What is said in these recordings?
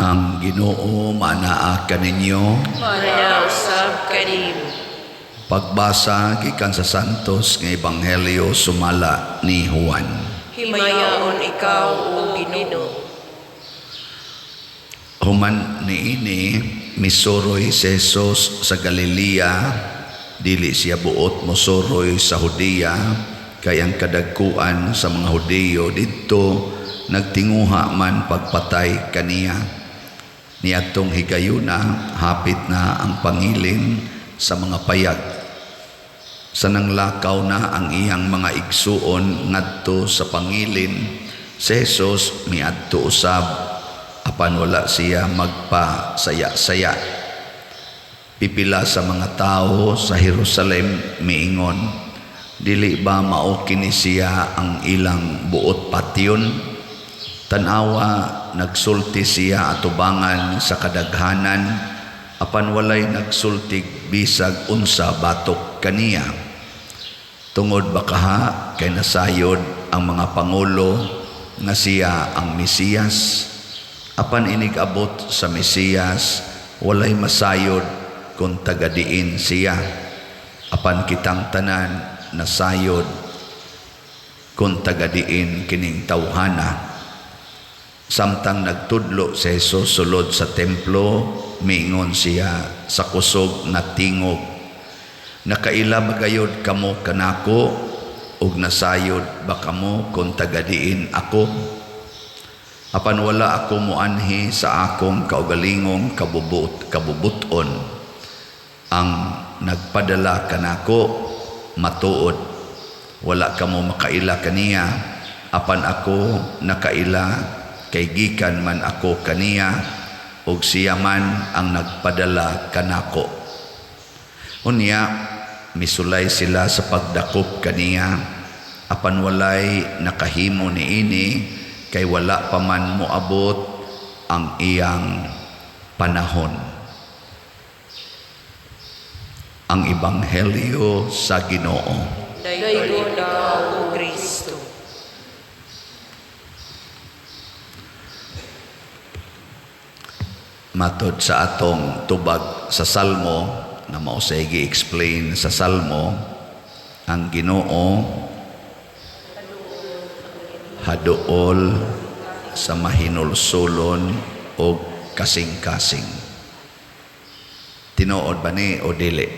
Ang Ginoo manaa kaninyo. Manaa usab kanimo. Pagbasa gikan sa Santos nga Ebanghelyo sumala ni Juan. Himayaon ikaw, o Ginoo. Human niini, misuroy si Jesus sa Galilea, dili siya buot mosuroy sa Judea kay ang kadagkuan sa mga Hudiyo didto nagtinguha man pagpatay kaniya. Niadtong higayuna, hapit na ang pangilin sa mga payag. Sa nanglakaw na ang iyang mga igsuon ngadto sa pangilin, si Jesus miadto usab, apan wala siya magpasaya-saya. Pipila sa mga tao sa Jerusalem miingon, "Dili ba mao kini siya ang ilang buot patyon? Tan-awa, nagsulti siya atubangan sa kadaghanan, apan walay nagsultig bisag unsa batok kaniya." Tungod bakaha kay nasayod ang mga pangulo nga siya ang Mesiyas? Apan inig-abot sa Mesiyas, walay masayod kung taga-diin siya. Apan kitang tanan nasayod kung taga-diin kining tawhana. Samtang nagtudlo si Jesus sulod sa templo, miingon siya sa kusog nga tingog, "Nakaila ba gayod kamo kanako ug nasayod ba kamo kung taga-diin ako? Apan wala ako moanhi sa akong kaugalingong kabubuton. Ang nagpadala kanako matuod. Wala kamo makaila kaniya, apan ako nakaila kay gikan man ako kaniya ug siya man ang nagpadala kanako." Unya misulay sila sa pagdakop kaniya, apan walay nakahimo niini kay wala pa man moabot ang iyang panahon. Ang Ebanghelyo sa Ginoo. Daygon ikaw, O Kristo. Matod sa atong tubag sa Salmo, na mao say gi-explain sa Salmo, ang Ginoo haduol sa mahinulsulon og kasing-kasing. Tinuod ba ni o dili?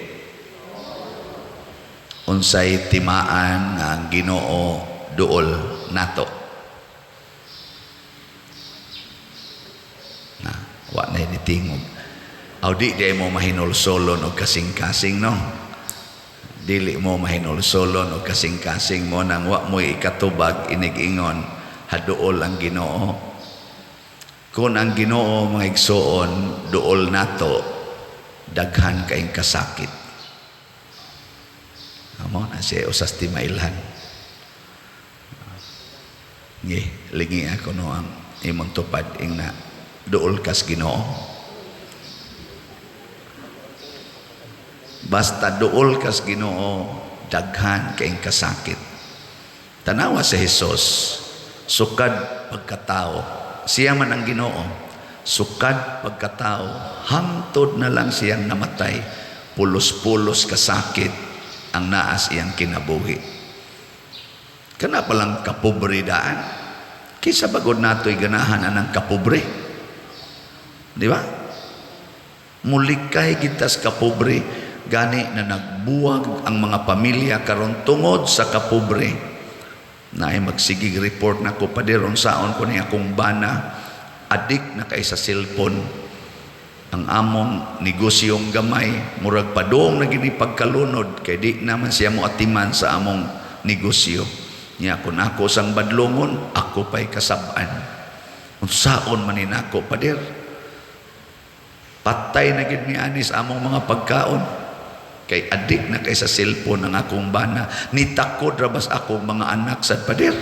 Unsay timaan nga ang Ginoo duol nato? Na, wa na tingog. Aw di di mo mahinulsolon og kasing-kasing, no? Dili mo mahinulsolon og kasing-kasing mo nang wa mo ikatubag inig-ingon haduol ang Ginoo. Kung ang Ginoo, mga igsoon, duol nato, daghan kaing kasakit. Amo na siya usas timailhan. Ngi, lingi ako no ang imong tupad ing na duol kas Ginoo. Basta duol kas Ginoo, daghan kaing kasakit. Tanawa si Jesus, sukad pagkatao, siya man ang Ginoo, sukad pagkatao, hangtod na lang siyang namatay, pulos-pulos kasakit ang naas iyang kinabuhi. Kana palang kapobre daan. Kisa bagod nato'y ganahan anang kapobre. Di ba? Mulikay kitas kapobre, gani na nagbuwag ang mga pamilya karon tungod sa kapobre. Naay magsigig report na ko, "Pader, unsaon ko ni akong bana, adik na kay sa cellphone. Ang among negosyong gamay, murag padung na gini pagkalunod kay di naman siya mo atiman sa among negosyo. Nya kun ako sang badlongon, ako pa'y kasab-an. Unsaon man ni nako, pader? Patay na gid mi ani sa among mga pagkaon kay adik na kay sa cellphone ang akong bana. Nitakod ra bas akong mga anak sad, pader.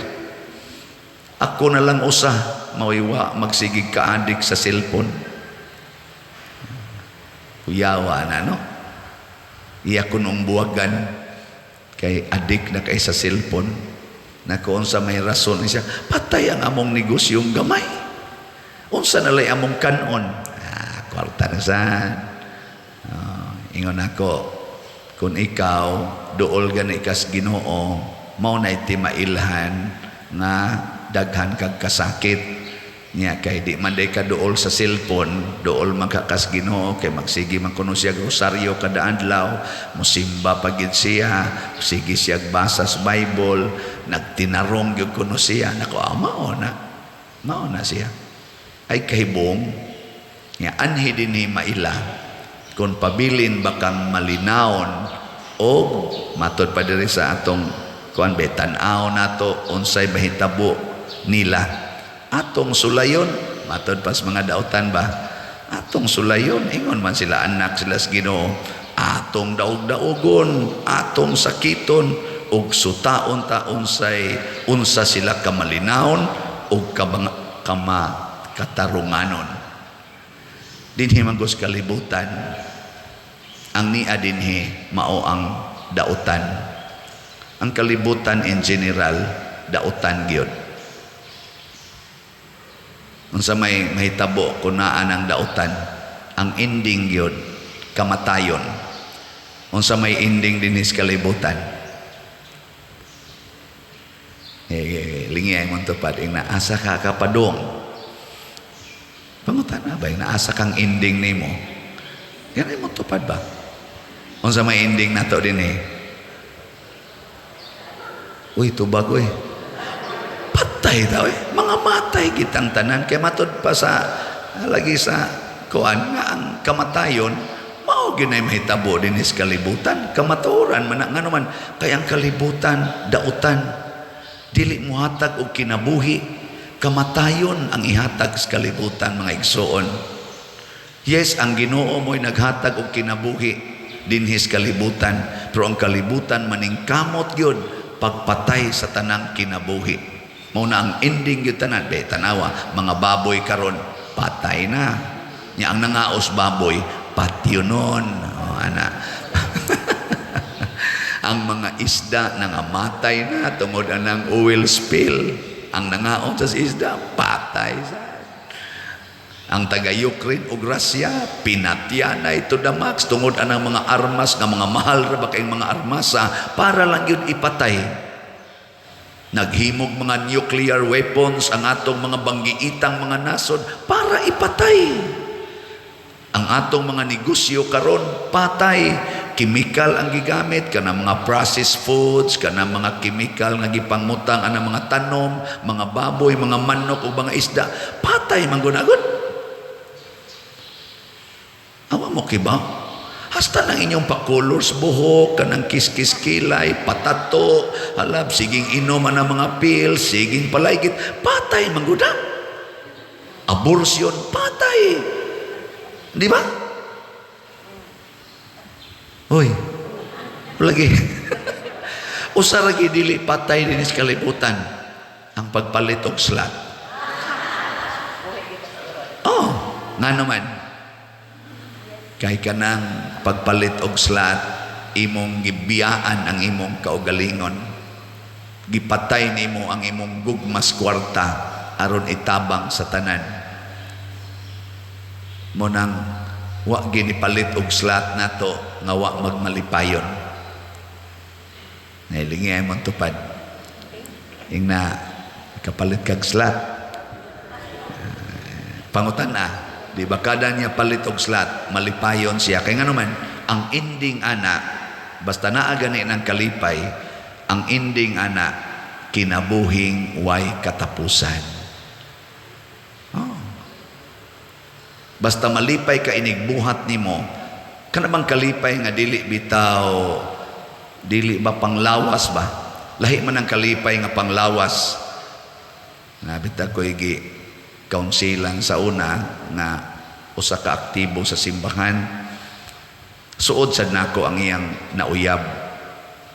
Ako na lang usa mawiwa magsigig kaadik sa cellphone." Kuyawa na, no? Iya kunong buwagan kay adik na kay sa cellphone. Na kung sa may rason siya, patay ang among negosyong gamay. Unsa na lay among kanon? Ah, kwarta na sad. Ah, ingon ako, kung ikaw duol gani kas Ginoo, mao na iti mailhan nga daghan kag kasakit niya, kay di man day ka duol sa cellphone, duol man ka kas Ginoo, kay magsige man kuno siya rosaryo kada adlaw, musimba pa gid siya, sige siya basa sa Bible, nagtinarong gyud kuno siya. Nako, ah, mao na siya ay kahibong nga anhi dinhi maila kung pabilin ba kang malinawon o matod pa diri sa atong kuan be, tan-aw nato unsay mahitabo nila, atong sulayon. Matod pas mga dautan ba, atong sulayon. Ingon man sila, anak sila sa Ginoo, atong daog-daogon, atong sakiton ug sutaon ta unsay unsa sila kamalinawon ug kabang kama katarunganon dinhi man sa kalibutan. Ang nia dinhi mao ang dautan. Ang kalibutan in general, dautan gyud. Unsa may mahitabo kung naa ng dautan? Ang ending gyud, kamatayon. Unsa may ending dinhi sa kalibutan? Eh, lingi ay mong tupad ing naasa ka kapadong. Pangutan na ba ing naasa kang ending nimo? Yan ay mong tupad ba? Unsa may ending nato dinhi? Uy, tubag, uy. Patay daw eh. Mga matay kitang tanan. Kay matod pa sa lagi sa kuan nga ang kamatayon mao ginay mahitabo dinhi sa kalibutan. Kamatuoran man na, ngano man kay ang kalibutan dautan, dili mohatag og kinabuhi. Kamatayon ang ihatag sa kalibutan, mga igsoon. Yes, ang Ginoo mo'y naghatag og kinabuhi dinhi sa kalibutan, pero ang kalibutan maningkamot gyud pagpatay sa tanang kinabuhi. Mao na ang ending gyud tanan be. Tanawa mga baboy karon, patay na nya. Ang nangaos baboy, patyonon. Oh, ana. Ang mga isda nangamatay na tungod anang oil spill. Ang nangaon sa isda, patay sa. Ang taga Ukraine ug Russia, pinatya na ito the max tungod anang mga armas nga mga mahal ra ba kayong mga armasa para lang yun ipatay. Naghimog mga nuclear weapons ang atong mga banggiitang mga nasod para ipatay. Ang atong mga negosyo karon, patay. Chemical ang gigamit kana mga processed foods, kana mga chemical nga gipangmutang ana mga tanom, mga baboy, mga manok ug mga isda, patay man gunagod. Awa mo kiba? Hasta ng inyong pa-colors buhok, kanang kiskis kilay, patato, halab, siging inom ang mga pills, siging palaygit, patay man guda. Abortion, patay. Di ba? Uy, lagi. Usa lagi dili patay dinhi sa kalibutan, ang pagpalit og slot. Oh, nga naman. Kay kanang pagpalit og slot, imong gibiyaan ang imong kaugalingon. Gipatay nimo ang imong gugmas kwarta aron itabang sa tanan. Mo nang wa ginipalit og slot nato nga wa magmalipayon. Nailingi ay mong tupad. Ing na kapalit kag slot. Pangutan na, di ba kada niya palit og slot, malipayon siya? Kay nga naman, ang ending ana, basta naa gani ng kalipay, ang ending ana, kinabuhing way katapusan. Oh. Basta malipay ka inigbuhat nimo, kana bang kalipay nga dili bitaw, dili ba panglawas ba? Lahi man ang kalipay nga panglawas. Nabita ko igi kaunsilan sa una nga usa ka aktibo sa simbahan. Suod sad nako ang iyang nauyab.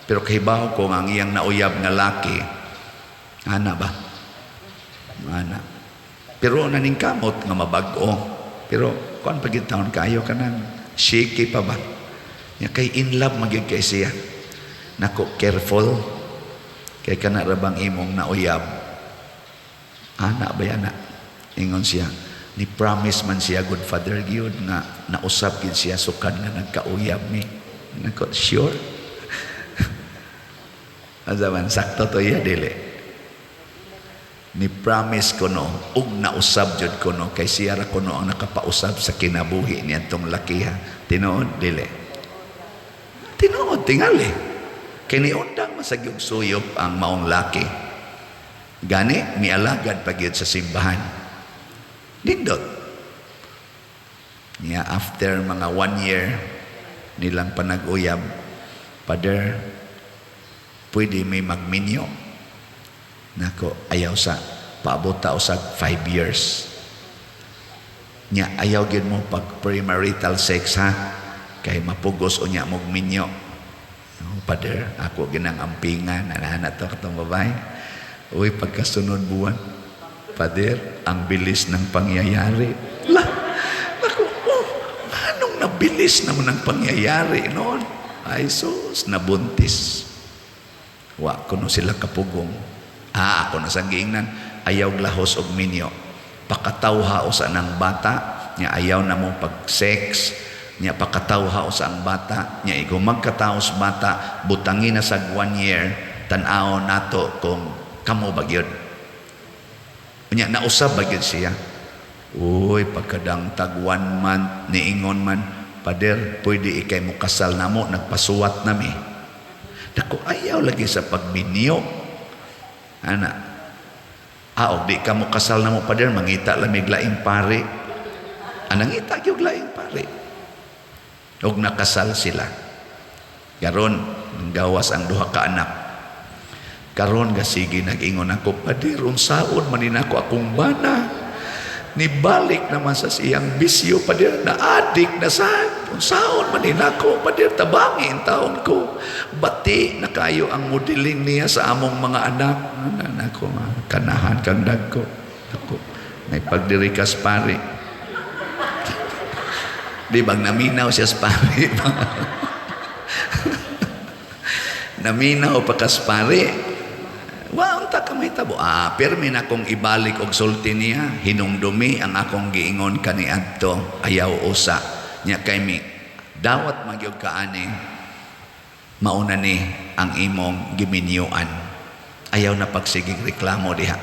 Pero kahibaw ko nga ang iyang nauyab nga laki, ana ba? Ana. Pero naningkamot nga mabag-o. Pero kuan pa gid taon kayo, kanang shaky pa ba? Nya kay in love magyud kay siya. Nako, careful. Kay kana ra bang imong nauyab? Ana ba yana? Ingon siya. Ni promise man siya, good father gyud, nga nausab gid siya sukad nga nagkauyab mi. Nako, sure. Asa man sakto to iya dili. Ni promise ko no, ug nausab jud ko no, kay siya ra kuno ang nakapausab sa kinabuhi niadtong lakiha. Tinuod dili? Tinuod tingali. Kay niundang masagyog suyop ang maong laki. Gani mialagad pa gyud sa simbahan. Nindot. Niya after mga one year nilang panag-uyab, "Father, pwede may magminyo?" Nako, ayaw sa, paabot ta usag 5 years. Nya, ayaw gyud mo pag premarital sex ha, kay mapugos unya mog minyo. "Oh, Father, ako ginang ampingan, ana to katong babae." Uy, pagkasunod buwan, "Father, ang bilis ng pangyayari." La, naku, oh, anong nabilis naman ang pangyayari noon? Ay sus, nabuntis. Wa kuno sila kapugong. Ah, ako na sang giingnan, ayaw lahos og minyo. Pakatawha usa ng bata, nya ayaw na mo pag sex, nya pakatawha usa ang bata, nya igo magkataos bata, butangin na sa one year, tan-aw nato kung kamo ba gyud. Nya nausab ba gyud siya. Uy, pagkadangtag one month, niingon man, "Pader, pwede ikay mo kasal namo, nagpasuwat nami." Dako, ayaw lagi sa pagminyo. Ana. "Ah, og di ka mo kasal namo, Pader, mangita lamig laing pare." Ah, nangita gyud laing pare. Og nakasal sila. Karon, gawas ang duha ka anak. Karon gasige nag-ingon ako, "Pader, unsaon man ni nako akong bana? Nibalik naman sa siyang bisyo, Pader, na adik na sa unsaon man ni nako, Pader, tabangin taon ko. Bati na kayo ang modeling niya sa among mga anak." Ana nako, kanahan kang dagko. Ako, may pagdiri kas pare. Di bang naminaw siya sa pare? Naminaw pa kas pare. Wa unta ka mahitabo. Ah, pirmi na akong ibalik og sulti niya, hinumdumi ang akong giingon kaniadto, ayaw usa. Nya kay mi dawat magyud kaani, mauna ni ang imong giminyuan. Ayaw na pagsigig reklamo diha.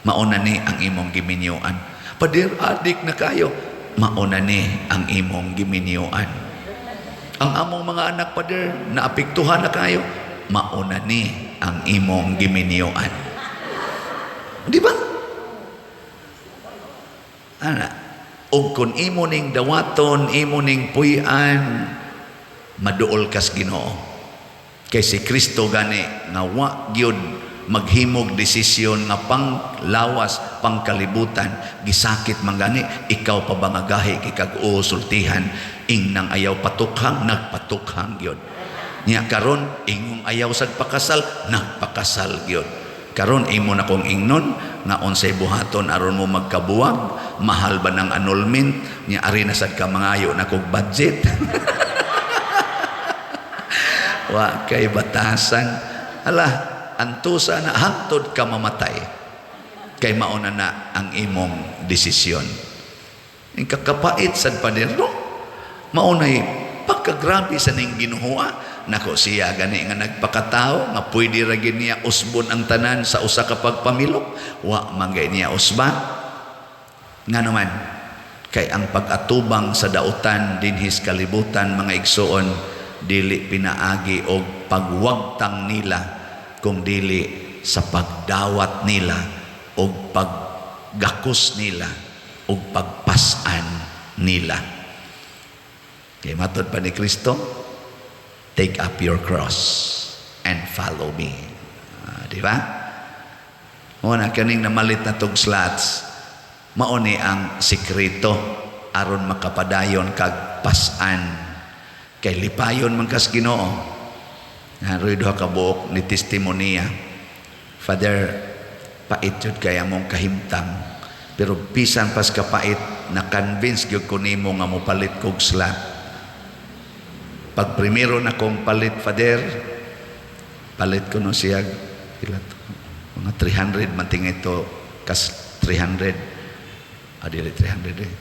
Mauna ni ang imong giminyuan. "Pader, adik na kayo." Mauna ni ang imong giminyuan. "Ang among mga anak, Pader, naapektuhan na kayo." Mauna ni ang imong giminyuan. Di ba? Ana, og kung imo ning dawaton, imo ning puy-an, maduol kas Ginoo. Kay si Kristo gani nga wa gyud maghimog desisyon nga pang lawas, pang kalibutan, gisakit man gani, ikaw pa ba nga gahi kag sultihan, ing nang ayaw patukhang, nagpatukhang gyud. Nya karon ingong ayaw sag pakasal, nagpakasal gyud. Karon imo na kong ingnon nga unsay buhaton aron mo magkabuwag, mahal ba ng annulment, nya ari na sad ka mangayo na kog budget. Wa kay batasan. Ala, antusa na hangtod ka mamatay. Kay mauna na ang imong desisyon. Ang kakapait sad, Pader, no? Maunay pagkagrabe sa ning Ginoo. Nako, siya gani nga nagpakatao nga pwede ra gid niya usbon ang tanan sa usa ka pagpamilok, wa man gay niya usba. Ngano man? Kay ang pag-atubang sa dautan dinhis kalibutan, mga igsuon, dili pinaagi og pagwagtang nila kung dili sa pagdawat nila og paggakos nila og pagpas-an nila. Kay matod pa ni Kristo, "Take up your cross and follow me." Ah, di ba? Mo na kaning namalit na tog slots, mao ni ang sikreto aron makapadayon kag pas-an. Kay lipayon man kas Ginoo. Naroy duha ka buok ni testimonya. "Father, pait jud kay among kahimtang. Pero bisan pas kapait, na-convince gyud ko nimo nga mopalit kog slot. Pag primero na kong palit, Father, palit ko no siya, pila to? Mga 300 man tingay to, kas 300. Ah, dili 300 eh.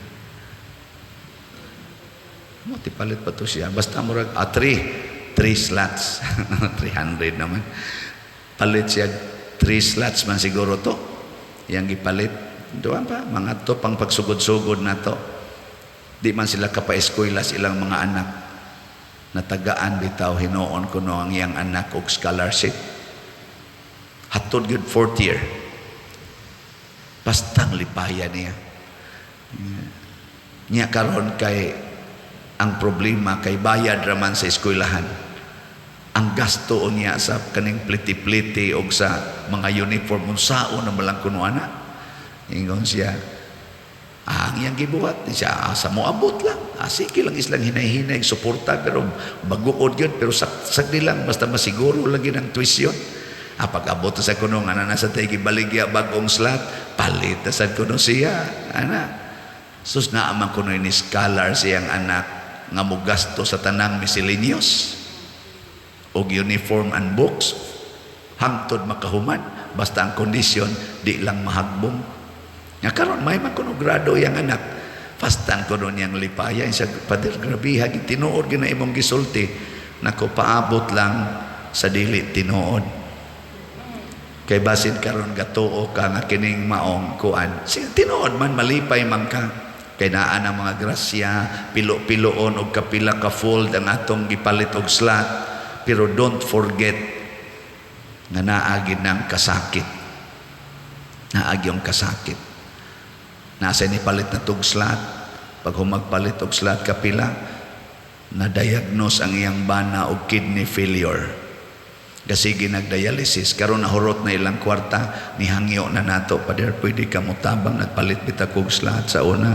Mo ti palit pa to siya. Basta murag 3 3 slots. 300 naman. Palit siya, 3 slots man siguro to. Yang gipalit. Duwa pa mga to pang pagsugod-sugod na to. Di man sila kapa-eskwela sa ilang mga anak. Natagaan bitaw hinuon kuno ang iyang anak og scholarship. Hatod gyud fourth year. Bastang lipaya niya. Niya karon kay ang problema kay bayad raman sa eskwelahan. Ang gasto niya sa kaning pliti-pliti og sa mga uniform, unsaon na malang kuno ana. Ingon siya, ang iyang gibuhat siya, sa moabot lang. Sige lang islang hinay-hinay suporta, pero bagukod yun, pero sagdi lang basta masiguro lagi ng tuition. Pag abot sa kuno nga na nasa tay gibaligya bagong slot, palit na sad kuno siya ana. Sus, naa man kuno ni scholar siyang anak nga mogasto sa tanang miscellaneous og uniform and books hangtod makahuman, basta ang kondisyon di lang mahagbong. Nga karon may man kuno grado yang anak. Pastan kuno niyang lipaya siya, "Pader, grabe ha, tinuod gyud na imong gisulti." Nako, paabot lang sa dili tinuod. Kay basin karon gatuo ka nga kining maong kuan. Sige, tinuod man, malipay man ka. Kay naa ang mga grasya, pilo-piloon og kapila ka fold ang atong gipalit og slot. Pero don't forget nga naa gyud ng kasakit. Naa gyung kasakit. Nasa ni palit na tug slot, pag humagpalit og slot kapila, na-diagnose ang iyang bana og kidney failure. Kasi ginagdialysis, karon nahurot na ilang kwarta, nihangyo na nato, "Pader, pwede ka motabang, nagpalit bita kog slot sa una.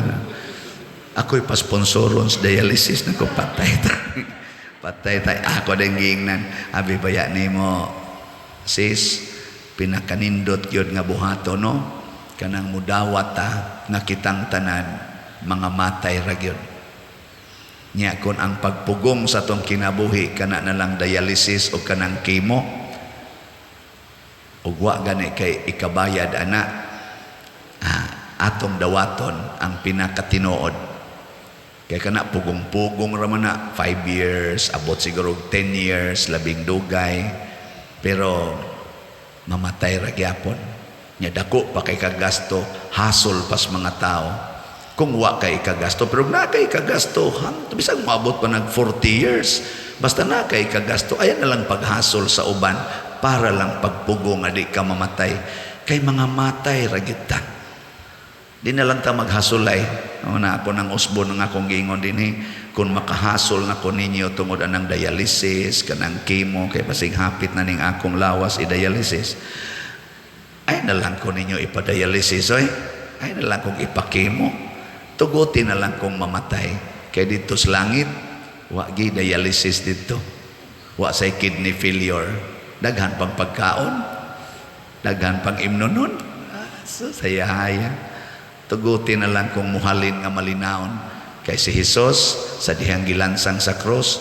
Ako'y pasponsoron sa dialysis." Nako, patay ta. Patay ta. Ako din giingnan, "Abi baya nimo, sis, pinakanindot yun nga buhato, no? Kanang mudawat ta nga kitang tanan mga matay ra gyud." Nya kon ang pagpugong sa tong kinabuhi kana na lang dialysis o kanang chemo ug wa gani kay ikabayad ana, atong dawaton ang pinakatinuod. Kay kana pugong-pugong ra man na 5 years, abot siguro og 10 years, labing dugay, pero mamatay ra gyapon. Nya dako pa kay kagasto, hasol pas mga tao kung wa kay kagasto. Pero na kay kagasto, bisag moabot pa nag 40 years, basta na kay kagasto, ayan na lang paghasol sa uban para lang pagpugong nga di ka mamatay, kay mga matay ra gyud ta. Di na lang ta maghasulay. Na ako nang usbon ng akong giingon dinhi, kung makahasol na ko ninyo tungod anang dialysis, kanang chemo, kay basig hapit na ning akong lawas i-dialysis, ay na lang ko ninyo ipa-dialysis, oy. Ay na lang kong ipa-chemo. Tuguti na lang kong mamatay. Kay dito sa langit, wa gi dialysis dito. Wa say kidney failure. Daghan pang pagkaon. Daghan pang imnonon. So, saya-haya. Tuguti na lang kung muhalin nga malinaon. Kay si Jesus, sa dihang gilansang sa cross,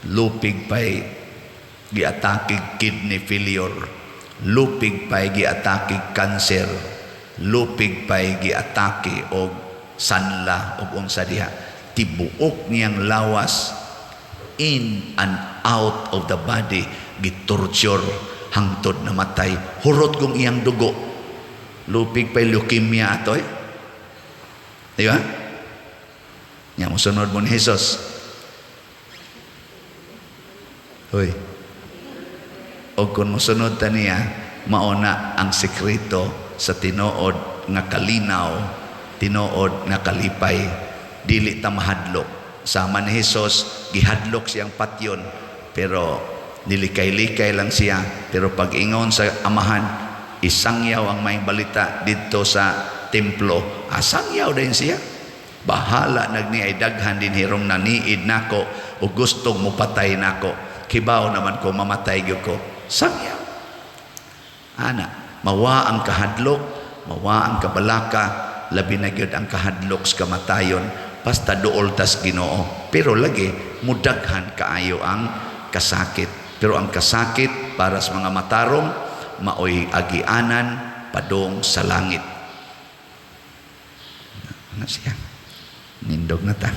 lupig pa'y giatakig kidney failure, lupig pa'y giatakig cancer, lupig pa'y giatake og sanla og unsa diha. Tibuok niyang lawas, in and out of the body, gitorture hangtod namatay. Hurot kung iyang dugo. Lupig pa'y leukemia atoy. Di ba? Nya mosunod mo ni Jesus. Hoy. O kung mosunod ta niya, maona ang sekreto sa tinuod nga kalinaw, tinuod nga kalipay. Dili ta mahadlok. Sama ni Jesus, gihadlok siyang patyon, pero nilikay-likay lang siya. Pero pag ingon sa amahan, isangyaw ang may balita didto sa templo. Asangyaw din siya. Bahala nagni ay daghan din hirong naniid nako o gustong mupatay nako. Kibaw naman ko mamatay gyud ko. Sangyaw. Ana, mawa ang kahadlok, mawa ang kabalaka, labi na gyud ang kahadlok sa kamatayon, basta duol tas Ginoo. Pero lagi mudaghan kaayo ang kasakit. Pero ang kasakit para sa mga matarong maoy agianan padung sa langit. Na siya. Nindog na ta.